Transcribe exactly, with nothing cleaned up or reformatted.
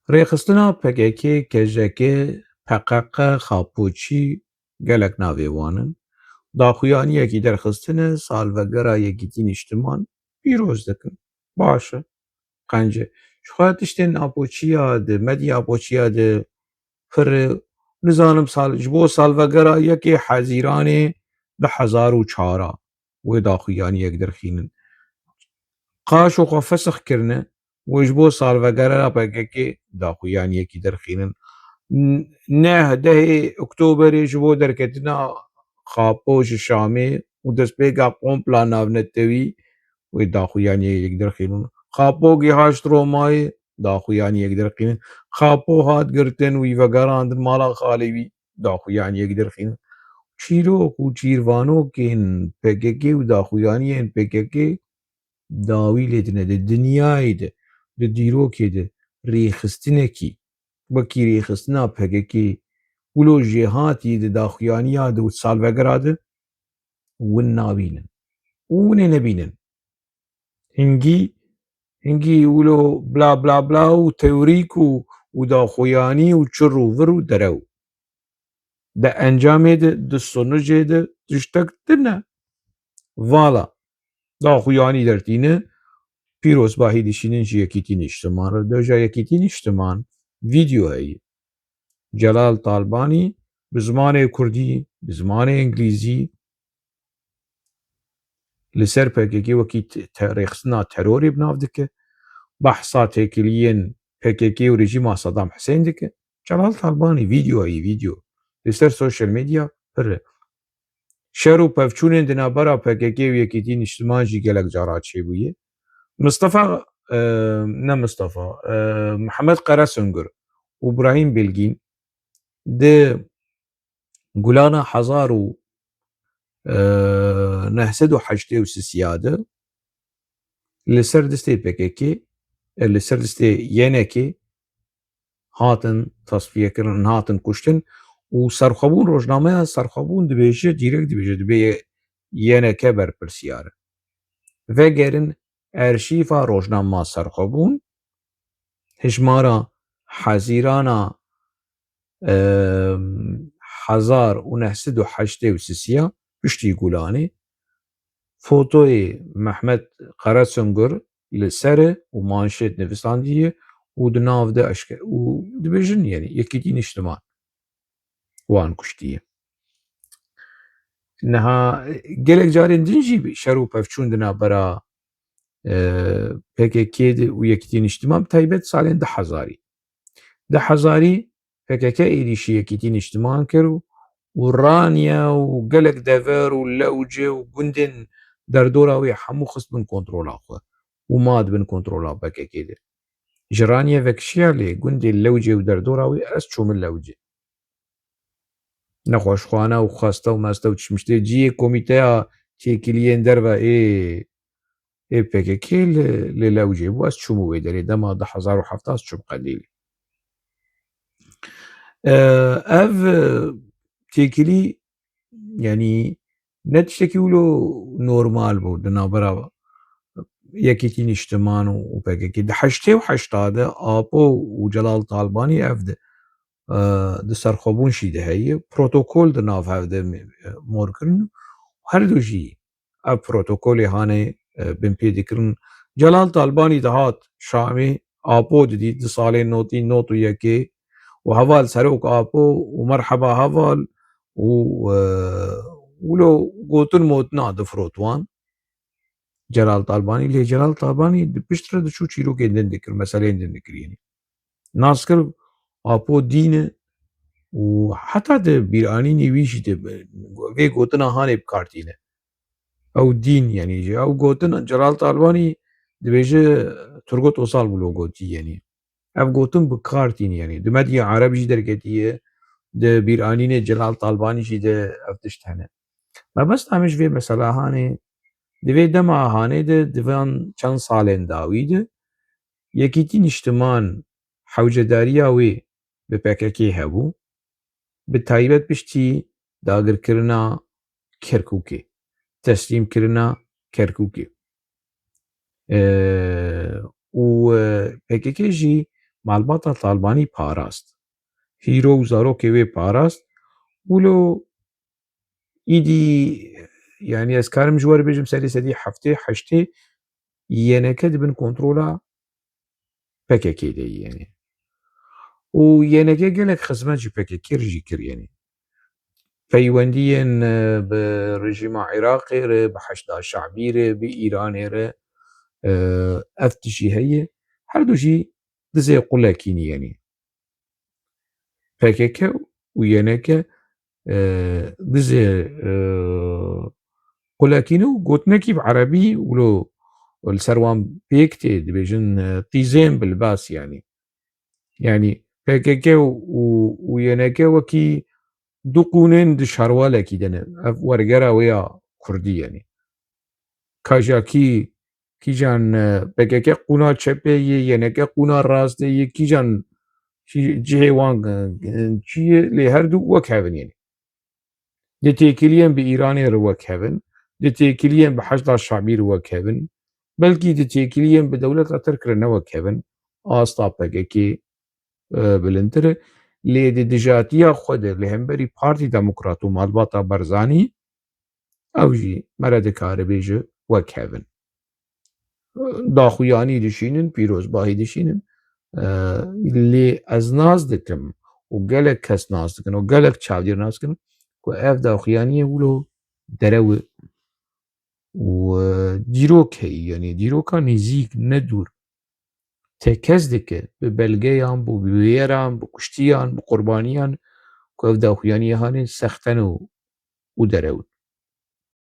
Rêxistina P K K, K J K, P Q Q, Xapoçî gelek navê wan in. Daxuyaniyekî derxistine, salvegera Yekîtî Niştiman pîroz dikin. Baş e. Qenc e. Ji xwe tiştên Apoçiya de, medya Apoçiya de pir e. Nizanim sal-, ji bo salvegera yekê Hezîranê du hezar û çar a wê daxuyaniyek derxînin. Qaşo xwe fesix kirine, wê ji bo salvegera P K K daxuyaniyekî derxînin. N-, neh dehê Oktoberê ji bo derketina Xapo ji Şamê û destpêka kompla navnetewî wê daxuyaniyek derxînin. Xapo gihaşt Romayê, daxuyaniyek derxînin. Xapo hat girtin wî vegerandin mala xalê wî, daxuyaniyek derxînin. Çîrok û çîrvanokên P K K û daxuyaniyên P K K dawî lê tine di dinyayê de, di dîrokê de rêxistinekî wekî rêxistina P K K wilo jêhatî di daxuyaniya de û salvegera de win nabînin û winê nebînin. Hingî, hingî wilo bla bla bla û teorîk û, û daxuyanî û çir û vir û derew. Di encamê de, di sonucê de tiştek tune. Vala daxuyanî dertîne, pîrozbahî dişînin ji Yekîtî Niştiman re. Deja Yekîtî Niştiman vîdeo heye. Celal Talbanî bi zimanê kurdî, bi zimanê îngilîzî li ser P K K wekî te-, te-, rêxistina terorê bi nav dike. Behsa têkiliyên P K K û rejîma Saddam Husên dike. Celal Talbanî vîdeo heye, vîdeo. Li ser sosyal medya pir e. Şer û pevçûnên di navbera P K K û Yekîtî Niştiman jî gelek cara çêbûye. Mistefa, e, ne Mistefa, e, Mihemed Qeresungur û Brahîm Bilgîn di Gulana hezar û, e, neh sed û heştê û sisiya de li ser destê P K K, e, li ser destê Y N K hatin tasfiyekirin, hatin kuştin û Serxwebûn, rojnameya Serxwebûn dibêje, dîrek dibêje, dibê Y N K berpirsiyar e. Vegerin erşîfa rojnama Serxwebûn, hejmara Hezîrana, em, hezar û neh sed û heştê û sisiya piştî Gulanê, fotoyê Mehmet Karasungur li ser e û manşet nivîsandiye û di nav de eşke-, û dibêjin, yanî Yekîtî Niştiman wan kuştiye. Niha, e, gelek carên din jî şer û pevçûn di navbera, e, P K K de û Yekîtî Niştiman, bi taybet salên du hezarî. Du hezarî P K K êrîşî Yekîtî Niştiman kir û, û raniye û gelek dever û lewce û gundên derdora wê hemû xist bin kontrola xwe û ma di bin kontrola P K K de. Ji raniye vekişiya lê gundê lewcê û derdora wê ez çûme lewcê. Nexweşxane û xweste û meste û çişmiştê cihê komîteya têkiliyên derve ê, ê P K K li, li lewcê bû. Ez çûm û wê derê dema du hezar û heft ez çûm Qedîlê. E, ev, e, têkilî, yanî ne tiştekî wilo normal bû di navbera Yekîtî Niştiman û, û P K K. Di heştê û heşta de Apo û Celal Talbanî ev di, e, di Serxwebûn jî de heye. Protokol di nav hev de, e, mor kirin. Her du jî ev protokolê hanê, e, binpê dikirin. Celal Talbanî dihat Şamê, Apo didît, di salên notî, not û yekê û heval serok Apo û merheba heval û, e, wilo gotin motina difirot wan. Celal Talbanî, lê Celal Talbanî di pişt re diçû çîrokên din dikir, meseleyên din dikir, yanî. Nas kir Apo dîn e û heta di bîranînê wî jî de vê gotina hanê bi kar tîne. Ew dîn, yanî, ji ew gotin Celal Talbanî dibêje Turgut Özal wilo gotî, yanî. Ev gotin bi kar tîne, yanî. Di medya Ereb jî derketiye, di bîranînê Celal Talbanî jî de ev tişt hene. Mebesta me ji vê mesela hanê, di vê dema hanê de, di van çend salên dawî de, Yekîtî Niştiman hewcedariya wê bi P K K hebû, bi taybet piştî dagirkirina Kerkûkê, teslîmkirina Kerkûkê. E, û, e, P K K jî malbata Talbanî parast. Hîro û zarokê wê parast. Wilo îdî, yanî ez karim ji we re bêjim serê sedî heftê heştê Y N K di bin kontrola P K K de ye, yanî. Û Y N K gelek xizmet ji P K K re jî kir, yanî. Peywendiyên, e, bi rejîma Iraqê re, bi Heşda Şabî re, bi Îranê re, e, ev tişî heye. Her du jî dizê qulekî ne, yanî. P K K û Y N K, e, dizê, e, qulekî ne û gotinekî bi erebî wilo li ser wan pêk tê, dibêjin, e, tîzên bi libas, yanî. Yanî P K K û, û, û Y N K wekî du qûnên di şarwalekî de ne. Ev wergera wê ya kurdî, yanî. Kajakî kîjan, e, P K K qûna çepê yê, Y N K qûna rastê yê, kîjan, kî-, cihê wan, e, çi ye, lê her du wek hev in, yanî. Di têkiliyên bi Îranê re wek hev in, di têkiliyên bi Heşda Şabî re wek hev in, belkî di têkiliyên bi dewleta Tirk re ne wek hev in, asta P K K, e, bilindtir e. Lê di dijatiya xwe de li hemberî Partî Demokrat û malbata Barzanî, ew jî me re dikare bêje wek hev in. Daxuyanî dişînin, pîrozbahî dişînin. E, lê ez nas dikim û gelek kes nas dikin û gelek çavdêr nas dikin ku ev daxuyaniyê wilo derew e û, e, dîrok heyî, yanî dîroka nêzîk, ne dûr. Tekez dike bi belgeyan, bi bûyeran, bi kuştiyan, bi qurbaniyan ku ev daxuyaniyê hanê sexten û, û derew in.